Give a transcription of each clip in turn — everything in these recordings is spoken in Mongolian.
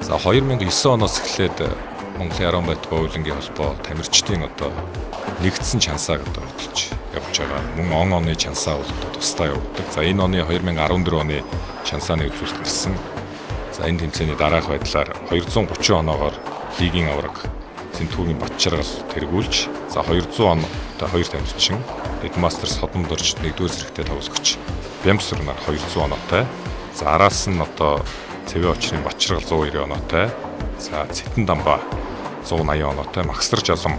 За 2009 оноос эхлээд Монголын Аранбайт боулингийн холбоо тамирчдын одоо нэгдсэн чансааг одоо хөтөлж явж байгаа. Мөн он оны чансаа бол одоо тусдаа явагддаг. За энэ оны 2014 оны чансааны үзүүлэлт гарсан. За энэ тэмцээний дараах байдлаар 230 оноогоор лигийн аварга Зэнтхүүгийн Батчаргал тэргүүлж, за 200 оноотой хоёр тамирчин Дэдмастер Содомдорж нэгдүгээр зэрэгтэй тоглогч Бямсүрнаар 200 оноотой. За араас нь одоо Цэвэн очрын Батчаргал 190 оноотой. За Цэтэн Дамба 180 оноотой, Магсар Жалам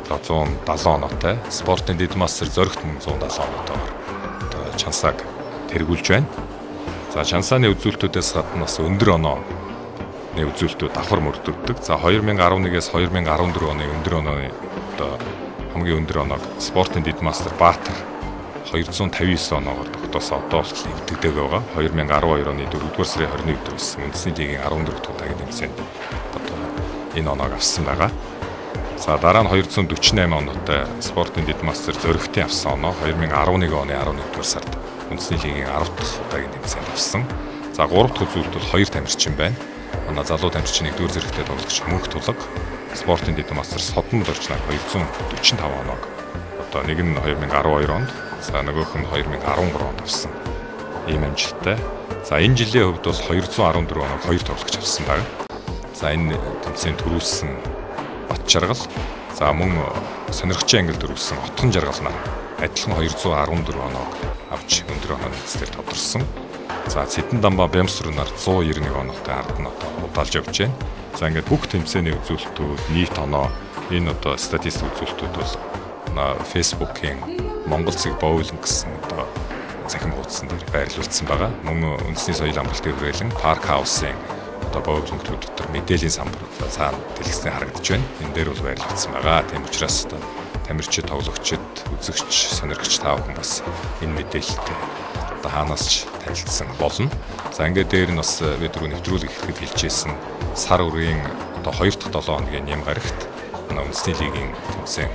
одоо 170 оноотой. Спортын Дэдмастер Зоригт мөн 170 оноотойгоор одоо чансааг тэргүүлж байна. За чансааны үзүүлэлтүүдээс гадна бас өндөр онооны үзүүлэлтүүд давхар мөрдөгдөг. За 2011-ээс 2014 оны өндөр онооны одоо хамгийн өндөр оноог спортын дэдмастер Баатар 259 оноогоор тогтоосон, одоо болтол эвдэгдэг байгаа. 2012 оны 4-р сарын 21-нд өдөр үндэсний лигийн 14 дахь удаагийн тэмцээнд одоо энэ оноог авсан байгаа. За дараа нь 248 оноотой спортын дэдмастер Зоригтын авсан оноо 2011 оны 11-р сард үндэсний лигийн 10 дахь удаагийн тэмцээнд авсан. За 3 дахь үзүүлэлт бол хоёр тамирчин байна. Манай залуу тамирчин 1-р зэрэгтэй тоглогч Мөнх Тулаг, спортын дэд мастер Содон Доржнаар 245 оноог одоо нэг нь 2012 онд, за нөгөөх нь 2013 онд авсан. Ийм амжилттай. За энэ жилийн хувьд бол 214 оноог хоёр тоглогч авсан байна. За энэ тэмцээнд төрүүлсэн Батчаргал, за мөн сонирхчийн ангид төрүүлсэн Отхон Жаргалнаар адилхан 214 оноог авч өндөр онооны эцдээр тодорсон. За Цэдэн Дамбаа Бямсрунаар 191 оноотой ард нь одоо удаалж явж байна. За ингээд бүх тэмцээний үзүүлэлтүүд, нийт оноо, энэ одоо статистик үзүүлэлтүүд бол Facebook-ийн Монгол цэг боулинг гэсэн одоо цахим хуудсан дээр байрлуулсан байгаа. Мөн үндэсний соёл амралтын хүрээлэн Парк Хаус-ын одоо боулинг клуб дотор мэдээллийн самбар цаана дэлгэцний харагдаж байна. Энэ дээр бол байрлуулсан байгаа. Тийм учраас одоо тамирчид, тоглогчид, үзэгч, сонирхогч та бүхэн бас энэ мэдээлэлтэй одоо хаанаас ч танилцсан болно. За ингээд дээр нь бас би түрүү нэвтрүүлэг ихэхэд хэлжсэн сар үрийн одоо 2 дахь 7 хоногийн нэм гарагт манай үндэсний лигийн тэмцээн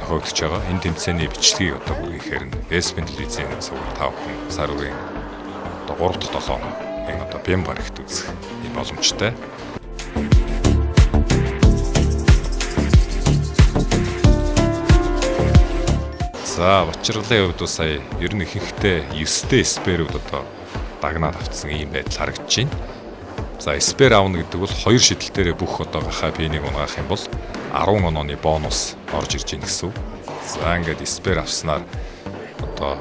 зохиогдож байгаа. Энэ тэмцээний бичлэгийг одоо бүргэхээр нь ESPN телевизийн сувгаар та бүхэн сар үрийн одоо 3 дахь 7 хоногийн одоо бям гарагт үзэх ийм боломжтой. За Батчаргалын хувьд бол сая ер нь ихэнхдээ 9-тэй спэрүүд одоо дагнаад автсан ийм байдал харагдаж байна. За спэр аавна гэдэг бол хоёр шидэл дээрээ бүх одоо гахаа пинийг унгаах юм бол 10 онооны бонус орж ирж байна гэсэн үг. За ингээд спэр авснаар одоо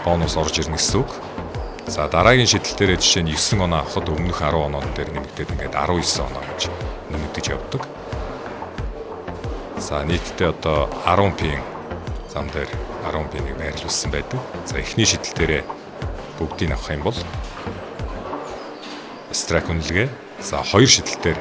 бонус орж ирнэ гэсэн үг. За дараагийн шидэл дээрээ жишээ нь 9 оноо авахад өмнөх 10 оноод дээр нэмэгдээд ингээд 19 оноо гэж нэмэгдэж явдаг. За нийтдээ одоо 10 пин зам дээр 10 пинийг байрлуулсан байдаг. За эхний шидэл дээрээ бүгдийг авах юм бол страйк үнэлгээ. За хоёр шидэл дээр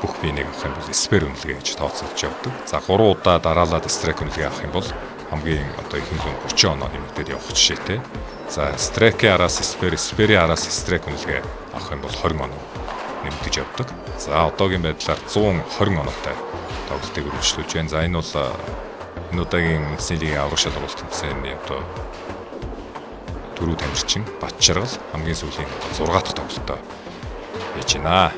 бүх пинийг авах юм бол спер үнэлгээ гэж тооцоолж явдаг. За 3 удаа дараалаад страйк үнэлгээ авах юм бол хамгийн одоо ихэнх нь 30 оноо нэмэгдээд явах жишээтэй. За страйкийн араас спер, сперийн араас страйк үнэлгээ авах юм бол 20 оноо нэмэгдэж явдаг. За одоогийн байдлаар 120 оноотой тоглолтыг үргэлжлүүлж байна. За энэ бол энэ удаагийн үндэсний лигийн аврах шалралт тэмцээний одоо түрүү тамирчин Батчаргал хамгийн сүүлийн 6 дахь тоглолтоо хийж байна.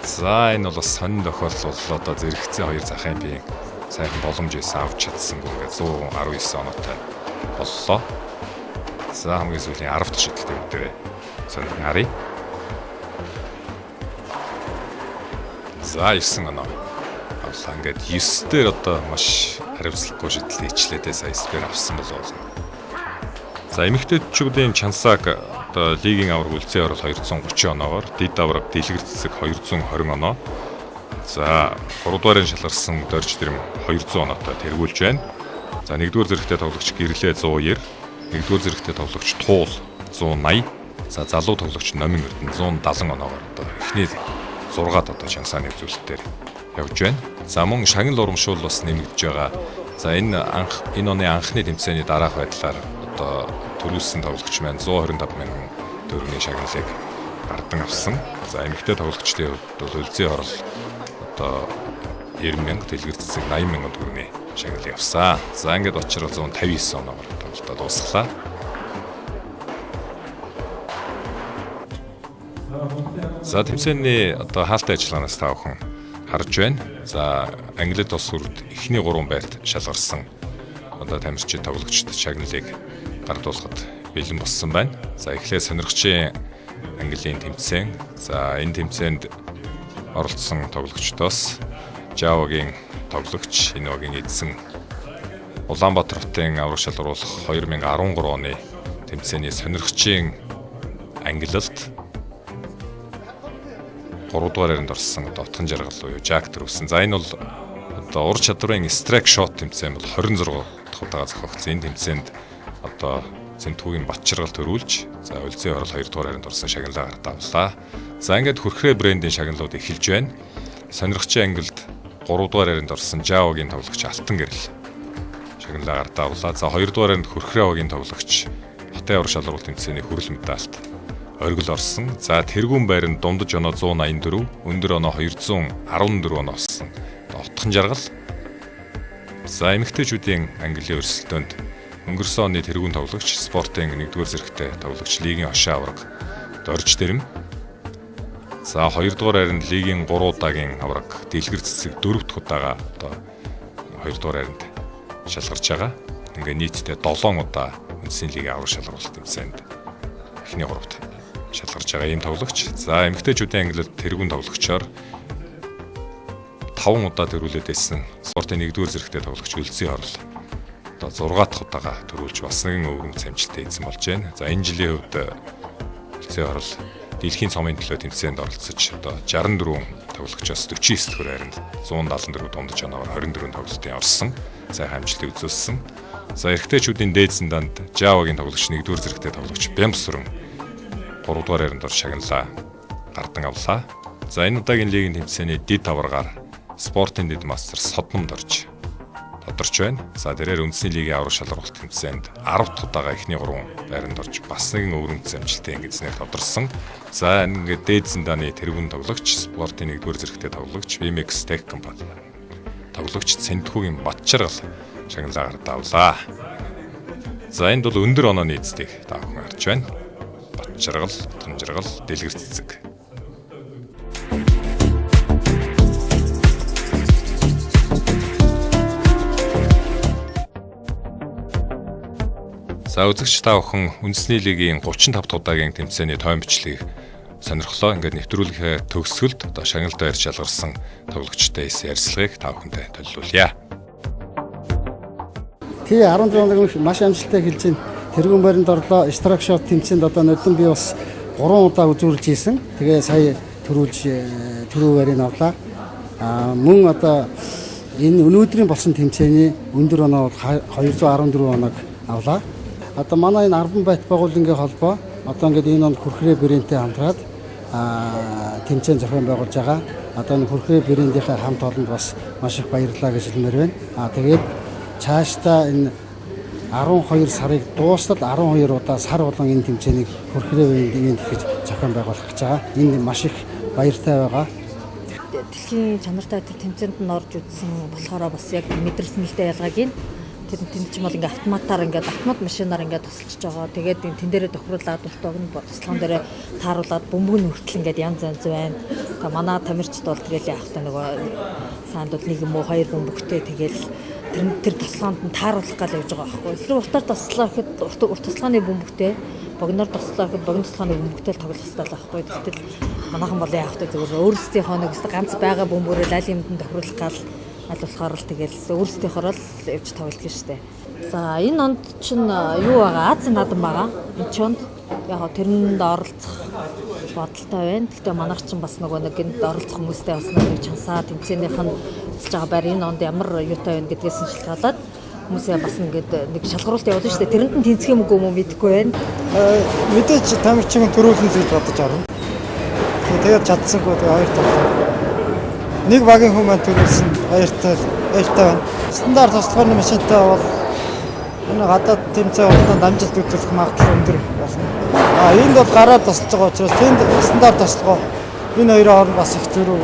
За энэ бол бас сонин тохиолдол боллоо. Одоо зэрэгцээ хоёр захын биеийн сайхан боломж байсан авч чадсангүй ингээд 119 оноотой боллоо. За хамгийн сүүлийн 10 дахь шидэлтэй бүгдээрээ сонирхон харъя. За 9 оноо авлаа. Ингээд 9 дээр одоо маш хариуцлагагүй шидэл хийчлээ дээ. Сая спэр авсан болов. За эмэгтэйчүүдийн чансааг одоо лигийн аварга үлзий орол 230 оноогоор, дид аварга дэлгэр цэцэг 220 оноо. За 3 дугаарын шалгарсан Дорж Дэрэм 200 оноотой тэргүүлж байна. За 1-р зэрэгтэй тоглогч Гэрлээ 190, 1-р зэрэгтэй тоглогч Туул 180, за залуу тоглогч Номин Эрдэнэ 170 оноогоор одоо эхний 6-ад одоо чансааны үзүүлэлтээр явж байна. За мөн шагнал урамшуул бас нэмэгдэж байгаа. За энэ анх энэ оны анхны тэмцээний дараах байдлаар одоо төрүүлсэн тоглогч маань 125 мянган төгрөгийн шагналыг гардан авсан. За эмэгтэй тоглогчдын хувьд бол Үлзий орол одоо 90 мянга, Дэлгэр цэцэг 80 мянган төгрөгийн шагналыг авсан. За ингээд очрол 159 оноогоор тоглолтоо дуусглаа. За, тэмцээний одоо хаалтын ажиллагаанаас та бүхэн харж байна. За, ангилал тус бүрд эхний гурван байрт шалгарсан одоо тамирчид тоглогчид шагналыг гардуулахад бэлэн болсон байна. За, эхлээд сонирхчийн ангиллын тэмцээн. За, энэ тэмцээнд оролцсон тоглогчдоос Java-гийн тоглогч, энэ багийн эзэн, Улаанбаатар хотын аварга шалгаруулах 2013 оны тэмцээний сонирхчийн ангилалд 3 дугаар байранд орсон одоо Отгон Жаргал буюу Жак төрүүлсэн. За, энэ бол одоо ур чадварын strike shot тэмцээн бол 26 дахь удаага зохиогдсон. Энэ тэмцээнд одоо Зэнтхүүгийн Бат Жаргал төрүүлж, за, Улзын хорол 2 дугаар байранд орсон шагналаа гартаа авлаа. За, ингээд хөрхрээ брендийн шагналууд эхэлж байна. Сонирхчийн ангилалд 3 дугаар байранд орсон Java-гийн тоглогч Алтан Гэрэл шагналаа гартаа авлаа. За, 2 дугаар байранд хөрхрээ багийн тоглогч хотын аварга шалралт тэмцээний хүрэл медальт оргил орсон. За, тэргүүн байранд дундаж оноо 184, өндөр оноо 214 оноо олсон Отгон Жаргал. За, эмэгтэйчүүдийн ангиллын өрсөлдөөнд өнгөрсөн оны тэргүүн тоглогч, спортын 1-р зэрэгтэй тоглогч, лигийн хошин аварга Дорж Дэрэм. За, 2 дугаар байранд лигийн 3 удаагийн аварга Дэлгэр Цэцэг 4 дахь удаага одоо 2 дугаар байранд шалгарч байгаа. Ингээ нийтдээ 7 удаа үндэсний лигийн аварга шалгаруулалт тэмцээнд эхний гуравт шалгарч байгаа ийм тоглогч. За, эмэгтэйчүүдийн ангилалд тэргүүн тоглогчоор 5 удаа төрүүлээд байсан спортын 1-р зэрэгтэй тоглогч Өлзий Хорол одоо 6 дахь удаага төрүүлж бас нэгэн өвөрмөц амжилттай эзэн болж байна. За, энэ жилийн хувьд Өлзий Хорол дэлхийн цомын төлөө тэмцээнд оролцож одоо 64 тоглогчоос 49 дахь байранд 174 дундаж оноогоор 24 тоглолтын орсон. Сайхан амжилтыг үзүүлсэн. За, эрэгтэйчүүдийн дээд зэндаанд Java-гийн тоглогч, 1-р зэрэгтэй тоглогч Бямсүрэн 3 дугаар байранд орж шагналаа гардан авлаа. За, энэ удаагийн лигийн тэмцээний дэд аваргаар спортын дэд мастер Содномд орж тодорч байна. За, тэрээр үндэсний лигийн аварга шалралт тэмцээнд 10 дахь удаага эхний гурван байранд орж бас нэгэн өвөрмөц амжилттай ингэснээр тодорсон. За, ингээд дээд зэндааны тэргүүн тоглогч, спортын 1-р зэрэгтэй тоглогч, VMX Tech Company тоглогч Цэнтхүүгийн Батчаргал шагналаа гартаа авлаа. За, энд бол өндөр онооны эздийг та бүхэн харж байна. Батчаргал, Тунжаргал, Дэлгэр Цэцэг. За, үзэгч та бүхэн үндэсний лигийн 35 дахь удаагийн тэмцээний тойм бичлэгийг сонирхлоо. Ингээд нэвтрүүлгийн төгсгөлд одоо шагналд байр шалгарсан тоглогчтой хийсэн ярилцлагыг та бүхэндээ төлөвлөе. Тий, 16 оног маш амжилттай хэлж байна. Тэргүүн байранд орлоо. Strike shot тэмцээнд одоо нодон би бас 3 удаа үзүүрлж ийсэн. Тэгээ сая төрүүлж түрүү байрыг авлаа. А мөн одоо энэ өнөөдрийн болсон тэмцээний өндөр оноо бол 214 оног авлаа. Одоо манай энэ Арван байт байгууллагын холбоо одоо ингээд энэ онд хөрхрээ брендтэй хамтраад тэмцээн зохион байгуулж байгаа. Одоо энэ хөрхрээ брендийнхээ хамт олонд бас маш их баярлалаа гэж хэлмээр байна. А тэгээд цаашдаа энэ 12 сарыг дуустал 12 удаа сар болгон энэ тэмцээнийг хөрхрээ брэнд гэж зохион байгуулах гэж байгаа. Энд маш их баяртай байгаа. Дэлхийн чанартай тэр тэмцээнд нь орж үзсэн болохоор бас яг мэдэрсэн л дээ ялгааг нь. Тэр тэнд ч юм бол ингээ автоматар ингээд автомат машинаар ингээд тусалж байгаа. Тэгээд энэ тэн дээрээ тохируулаад урт нь туслахын дээрээ тааруулаад бөмбөг нь хүртэл ингээд янз янз байна. Тэгээ манай тамирчид бол тэгэл явах та нөгөө саанд бол нэг юм уу хоёр бөмбөгтэй тэгэл тэр туслаанд нь тааруулах гал явж байгаа байхгүй. Тэр уртаар туслаа гэхэд урт туслааны бөмбөгтэй, богиноор туслаа гэхэд богино туслааны бөмбөгтэй л тоглох хэрэгтэй л байхгүй. Тэгтэл манайхан бол яах вэ, зүгээр өөрсдийнхөө нэг ганц байгаа бөмбөрөөр аль юмд нь тохируулах гал аль болохоор л тэгэл өөрсдийнхөөрөө л явж тоглодог штэ. За, энэ онд чинь юу байгаа? Азийн наадам байгаа. Энэ ч онд яг гоо тэрэнд оролцох бодолтой байна. Гэхдээ манайх чинь бас нөгөө нэг энд оролцох хүмүүстэй бас нэг чансаа тэмцээнийх нь эзэлж байгаа байр энэ онд ямар юутай байна гэдгээс нь шалтгаалаад хүмүүсээ бас ингээд нэг шалгаруулалт явуулна шүү дээ. Тэрэнд нь тэнцэх юм үгүй юм уу мэдэхгүй байна. Мэдээж тамирчин төрүүлнэ гэж бодож орно. Тэгээд чадсангүй, тэгээд хоёр талтай. Нэг багийн хүн маань төрүүлсэн, баяртай баяртай байна. Стандарт туслахын машинтай бол энэ гадаад тэмцээн хугацаанд амжилт үзүүлэх магадлал өндөр болно. А энд бол гараар тусалж байгаа учраас тэнд стандарт туслахоо энэ хоёрын хооронд бас их зөрүү